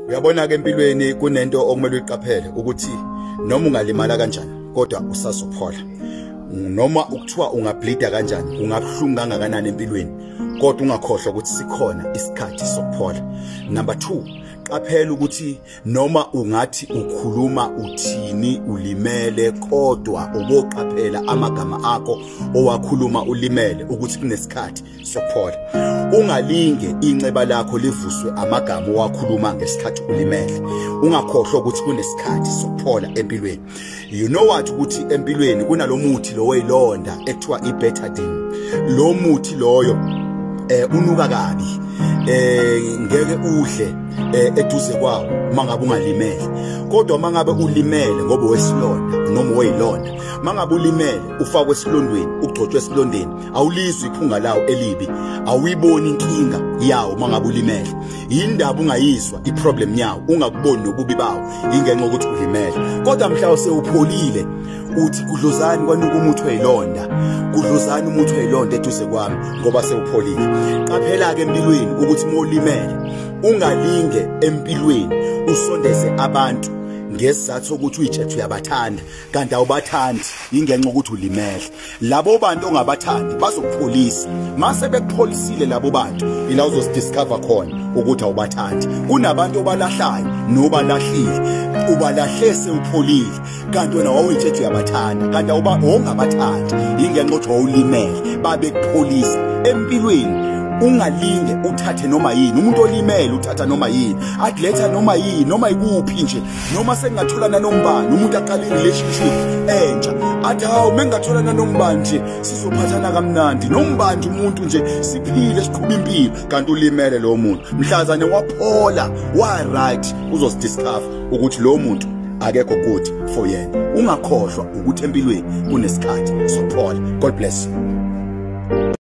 Uyabona ke empilweni kunento okumele uyiqaphele ukuthi noma ungalimala kanjani kodwa usazophola. Noma ukuthiwa ungableeda kanjani, ungabuhlungu kangakanani empilweni, kodwa ungakhohlwa ukuthi sikhona isikhathi sokuphola. Number 2, qaphela ukuthi noma ungathi ukhuluma uthini ulimele, kodwa uboqaphela amagama akho owakhuluma ulimele ukuthi kunesikhathi sokuphola. Ungalinge inceba lakho livuswe amagama owakhuluma ngesikhathi ulimele. Ungakhohlwa ukuthi kunesikhathi sokuphola empilweni. You know what, ukuthi empilweni kunalomuthi lo weyilonda ekuthiwa iBetadine. Lo muthi loyo unuka kabi, ngeke udle eduze kwawo mangabe ungalimele. Kodwa mangabe ulimele ngoba wesilonda noma weyilonda, mangabe ulimele ufakwe esilondweni, ugcotshwe esilondeni, awulizwi iphunga lawo elibi, awuyiboni inkinga yawo mangabe ulimele. Indaba ungayizwa iproblem yawo, ungakuboni nobubi bawo, ingenxa ukuthi ulimele. Kodwa mhla usewupholile uthi kudluzani kwanuka umuthi weyilonda, kudluzani umuthi weyilonda eduze kwami ngoba sewupholile. Qaphela ke empilweni ukuthi mawulimele ungalinge empilweni usondeze abantu ngesizathu sokuthi uyitshethe uyabathanda kanti awubathandi, ingenxa ukuthi ulimele. Labo bantu ongabathandi bazokupholisa. Mase bekupholisile labo bantu, ila uzosidiscover khona ukuthi awubathandi. Kunabantu obalahlayo nobalahlile, ubalahle sewupholile kanti wena wawuyitshethe uyabathanda kanti awungabathandi, ingenxa ukuthi wawulimele, babekupholisa. Empilweni ungalinge uthathe noma yini. Umuntu olimele uthatha noma yini, athi noma yini, noma ikuphi nje, noma sengatholana nombani, umuntu aqale relationship entsha athi hawu mengatholana nombani nje sizophathana kamnandi, nombani umuntu nje siphile siqhube impilo, kanti ulimele lo muntu. Mhlazane waphola wa right, uzosidiscover ukuthi lo muntu akekho good for yena. Ungakhohlwa ukuthi empilweni kunesikhathi sokuphola. God bless you.